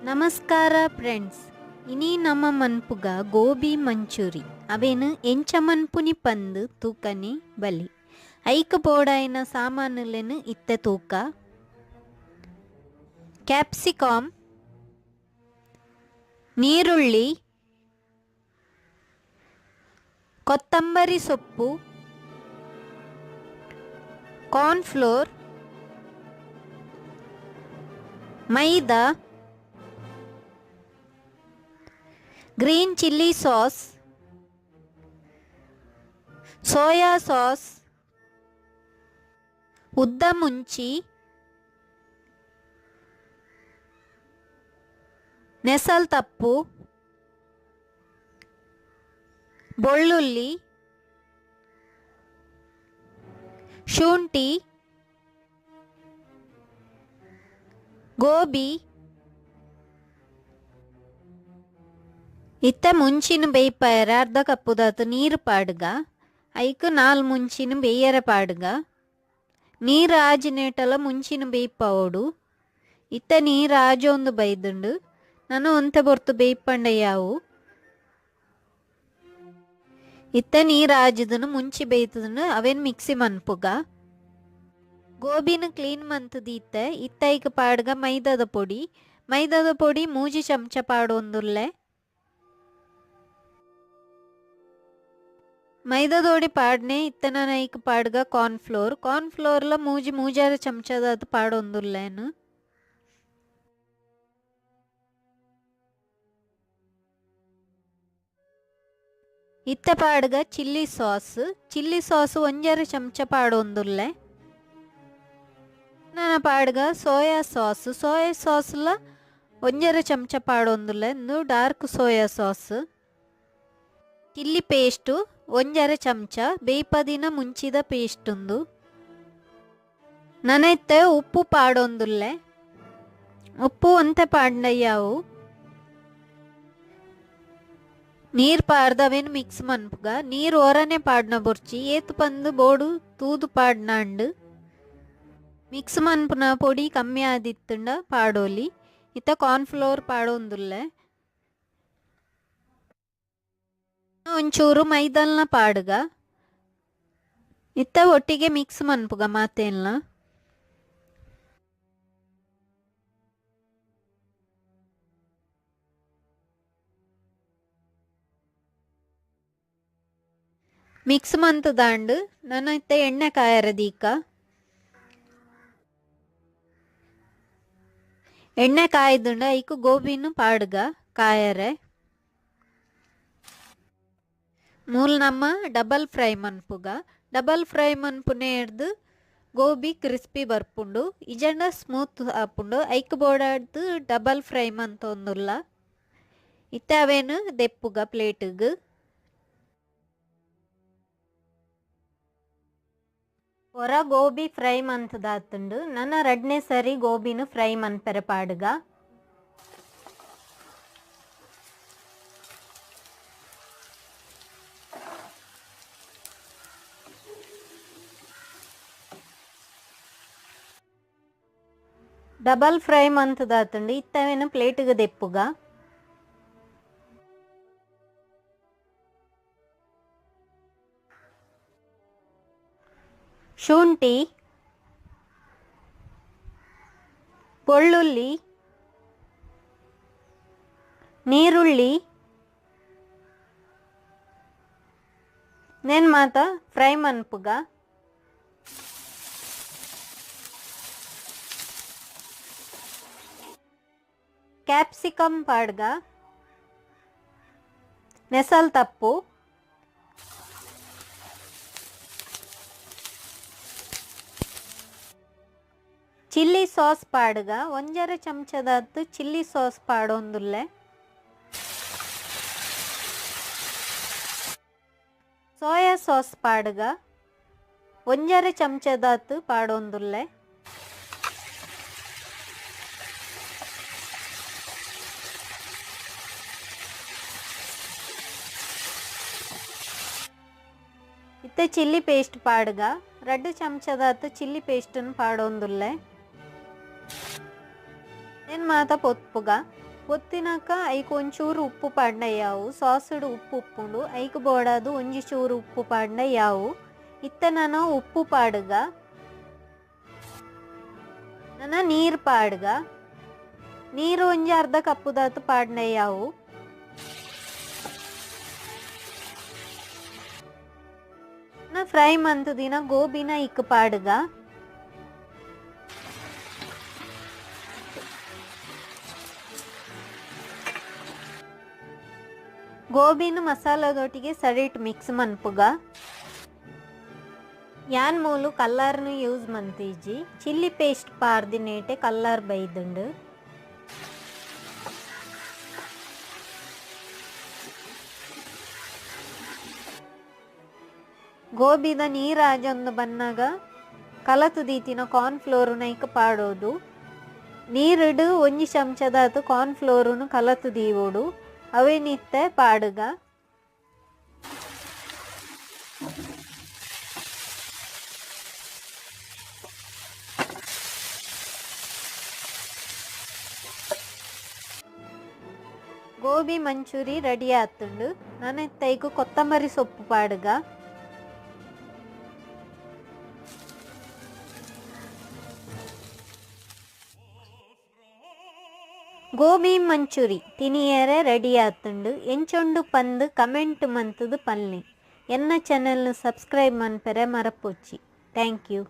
ನಮಸ್ಕಾರ ಫ್ರೆಂಡ್ಸ್, ಇನಿ ನಮ ಮನ್ಪುಗ ಗೋಬಿ ಮಂಚೂರಿ ಅವೇನು ಎಂಚ ಮನ್ಪುನಿ ಪಂದು ತೂಕನೆ ಬಲಿ. ಐಕ್ ಬೋಡಾಯಿನ ಸಾಮಾನುಲೆನು ಇತ್ತೆ ತೂಕ. ಕ್ಯಾಪ್ಸಿಕಮ್, ನೀರುಳ್ಳಿ, ಕೊತ್ತಂಬರಿ ಸೊಪ್ಪು, ಕಾರ್ನ್ ಫ್ಲೋರ್, ಮೈದಾ, green chilli sauce, soya sauce, ಉದ್ದ ಮುಂಚಿ, ನೆಸಲ್ ತಪ್ಪು, ಬೆಳ್ಳುಳ್ಳಿ, ಶುಂಠಿ, ಗೋಬಿ. ಇತ್ತೆ ಮುಂಚಿನ ಬೇಯ್ಪಾಯರ ಅರ್ಧ ಕಪ್ಪುದಾತ್ ನೀರು ಪಾಡ್ಗ. ಐಕ್ 4 ಮುಂಚಿನ ಬೇಯರ ಪಾಡ್ಗ. ನೀರು ಆಜಿನೇಟಲ ಮುಂಚಿನ ಬೇಯ್ಪಾವೋಡು. ಇತ್ತೆ ನೀರು ಆಜೊಂದು ಬೈದುಂಡು. ನಾನು ಒಂತೆ ಬೊರ್ತು ಬೇಯ್ಪಂಡ ಯಾವು. ಇತ್ತೆ ನೀರು ಆಜಿದನು ಮುಂಚಿ ಬೇಯ್ತದನು ಅವೇನು ಮಿಕ್ಸಿ ಮನ್ಪುಗ. ಗೋಬಿನ ಕ್ಲೀನ್ ಮಂತದ ಇತ್ತೆ. ಇತ್ತೆ ಐಕ್ ಪಾಡ್ಗ ಮೈದಾದ ಪೊಡಿ. ಮೈದಾದ ಪೊಡಿ 3 ಚಮಚ ಪಾಡೊಂದುಲ್ಲೆ. ಮೈದಾದೋಡಿ ಪಾಡ್ನೆ ಇತ್ತೆ ನಾನು ಐಕ್ ಪಾಡ್ಗ ಕಾರ್ನ್ ಫ್ಲೋರ್. ಕಾರ್ನ್ ಫ್ಲೋರ್ಲ 3-3.5 ಚಮಚದಾತ್ ಪಾಡೊಂದುಲ್ಲೇನು. ಇತ್ತೆ ಪಾಡ್ಗ ಚಿಲ್ಲಿ ಸಾಸ್. ಚಿಲ್ಲಿ ಸಾಸ್ 1.5 ಚಮಚ ಪಾಡೊಂದುಲ್ಲೆ. ನಾನು ಪಾಡ್ಗ ಸೋಯಾ ಸಾಸ್. ಸೋಯಾ ಸಾಸ್ಲ 1.5 ಚಮಚ ಪಾಡೊಂದುಲ್ಲೆ. ಇಂದು dark soya sauce. Chilli paste 1.5 ಚಮಚ, ಬೇಯ್ಪದಿನ ಮುಂಚಿದ ಪೇಸ್ಟ್ ಉಂದು. ನನ ಇತ್ತೆ ಉಪ್ಪು ಪಾಡೊಂದುಲ್ಲೆ. ಉಪ್ಪು ಒಂತೆ ಪಾಡ್ಂಡಯ್ಯಾವು. ನೀರು ಪಾಡ್ದವೇನು ಮಿಕ್ಸ್ ಮನ್ಪುಗ. ನೀರು ಒರನೆ ಪಾಡ್ನ ಬೊರ್ಚಿ, ಏತ್ ಪಂದು ಬೋಡು ತೂದು ಪಾಡ್ನಾಂಡು. ಮಿಕ್ಸ್ ಮನ್ಪುನ ಪೊಡಿ ಕಮ್ಮಿ ಆದಿತ್ತುಂಡ ಪಾಡೋಲಿ. ಇತ್ತ ಕಾರ್ನ್ ಫ್ಲೋರ್ ಪಾಡೊಂದುಲ್ಲೆ. ಒಂಚೂರು ಮೈದಲ್ನ ಪಾಡ್ಗ. ಇತ್ತ ಒಟ್ಟಿಗೆ ಮಿಕ್ಸ್ ಮನ್ಪುಗ ಮಾತೇನ್ಲ. ಮಿಕ್ಸ್ ಮಂತದಾಂಡು ನಾನು ಇತ್ತ ಎಣ್ಣೆ ಕಾಯರ ದೀಕ. ಎಣ್ಣೆ ಕಾಯ್ದುಂಡ ಐಕು ಗೋಬಿನು ಪಾಡ್ಗ ಕಾಯರೆ. ಮೂಲು ನಮ್ಮ ಡಬಲ್ ಫ್ರೈ ಮನ್ಪುಗ. ಡಬಲ್ ಫ್ರೈ ಮನ್ಪುನೆ ಹಿಡ್ದು ಗೋಬಿ ಕ್ರಿಸ್ಪಿ ಬರ್ಪುಂಡು, ಇಜಂಡ ಸ್ಮೂತ್ ಆಪುಂಡು. ಐಕ್ ಬೋಡಾಡ್ದು ಡಬಲ್ ಫ್ರೈ ಮಂತೊಂದುಲ್ಲ. ಇತ್ತೆ ಅವೇನು ದೆಪ್ಪುಗ ಪ್ಲೇಟಿಗ್. ಒರ ಗೋಬಿ ಫ್ರೈ ಮಂತದಾತುಂಡು. ನನ್ನ ರಡ್ನೆ ಸರಿ ಗೋಬಿನು ಫ್ರೈ ಮನ್ಪೆರೆ ಪಾಡ್ಗ. ಡಬಲ್ ಫ್ರೈ ಮಂತದಾತುಂಡು. ಇತ್ತವೇನು ಪ್ಲೇಟಿಗೆ ದೆಪ್ಪುಗ. ಶುಂಠಿ, ಬೆಳ್ಳುಳ್ಳಿ, ನೀರುಳ್ಳಿ ನೇನು ಮಾತ ಫ್ರೈ ಮನ್ಪುಗ. ಕ್ಯಾಪ್ಸಿಕಮ್ ಪಾಡ್ಗ. ನೆಸಲ್ ತಪ್ಪು, ಚಿಲ್ಲಿ ಸಾಸ್ ಪಾಡ್ಗ. 1.5 ಚಮಚದಾತ್ ಚಿಲ್ಲಿ ಸಾಸ್ ಪಾಡೊಂದುಲ್ಲೆ. ಸೋಯಾ ಸಾಸ್ ಪಾಡ್ಗ. 1.5 ಚಮಚದಾತ್ ಪಾಡೊಂದುಲ್ಲೆ. ಇತ್ತೆ ಚಿಲ್ಲಿ ಪೇಸ್ಟ್ ಪಾಡ್ಗ. 2 ಚಮಚದಾತ್ ಚಿಲ್ಲಿ ಪೇಸ್ಟನ್ನು ಪಾಡೊಂದುಲ್ಲೆ. ನೆನ್ ಮಾತ ಪೊತ್ಪುಗ. ಪೊತ್ತಿನಕ ಐಕ್ ಒಂಚೂರು ಉಪ್ಪು ಪಾಡ್ಂಡ ಯಾವು, ಸಾಸುಡು ಉಪ್ಪು ಉಪ್ಪುಂಡು, ಐಕ್ ಬೋಡಾದ್ ಒಂಜಿ ಚೂರು ಉಪ್ಪು ಪಾಡ್ಂಡ ಯಾವು. ಇತ್ತೆ ನಾನು ಉಪ್ಪು ಪಾಡುಗ, ನನ ನೀರು ಪಾಡುಗ. ನೀರು ಒಂಜಿ ಅರ್ಧ ಕಪ್ಪುದಾತು ಪಾಡ್ಂಡ ಯಾವು. ಫ್ರೈ ಮಂತುದಿನ ಗೋಬಿನ ಇಕ್ ಪಾಡುಗ. ಗೋಬಿನ ಮಸಾಲದೊಟ್ಟಿಗೆ ಸರಿಟ್ ಮಿಕ್ಸ್ ಮನ್ಪುಗ. ಯಾನ್ ಮೂಲು ಕಲ್ಲರ್ನು ಯೂಸ್ ಮಂತಿಜ್ಜಿ, ಚಿಲ್ಲಿ ಪೇಸ್ಟ್ ಪಾರ್ದಿನೇಟೆ ಕಲ್ಲರ್ ಬೈದುಂಡು. ಗೋಬಿದ ನೀರಾಜೊಂದು ಬನ್ನಾಗ ಕಲತು ದೀತಿನ ಕಾರ್ನ್ ಫ್ಲೋರುನ ಐಕ್ ಪಾಡೋದು. ನೀರುಡು ಒಂಜಿ ಚಮಚದಾತು ಕಾರ್ನ್ ಫ್ಲೋರುನು ಕಲತು ದೀವೋಡು, ಅವೇ ನಿತ್ತೆ ಪಾಡುಗ. ಗೋಬಿ ಮಂಚೂರಿ ರೆಡಿ ಆತುಂಡು. ನನ ಇತ್ತೆ ಐಕ್ ಕೊತ್ತಂಬರಿ ಸೊಪ್ಪು ಪಾಡುಗ. ಗೋಬಿ ಮಂಚೂರಿ ತಿನಿಯರೆ ರೆಡಿ ಆತುಂಡು. ಎಂಚೊಂಡು ಪಂದು ಕಮೆಂಟ್ ಮಂತುದು ಪನ್ಲೆ. ಎನ್ನ ಚಾನೆಲ್ನು ಸಬ್ಸ್ಕ್ರೈಬ್ ಮನ್ಪೆರೆ ಮರಪೊಚ್ಚಿ. Thank you.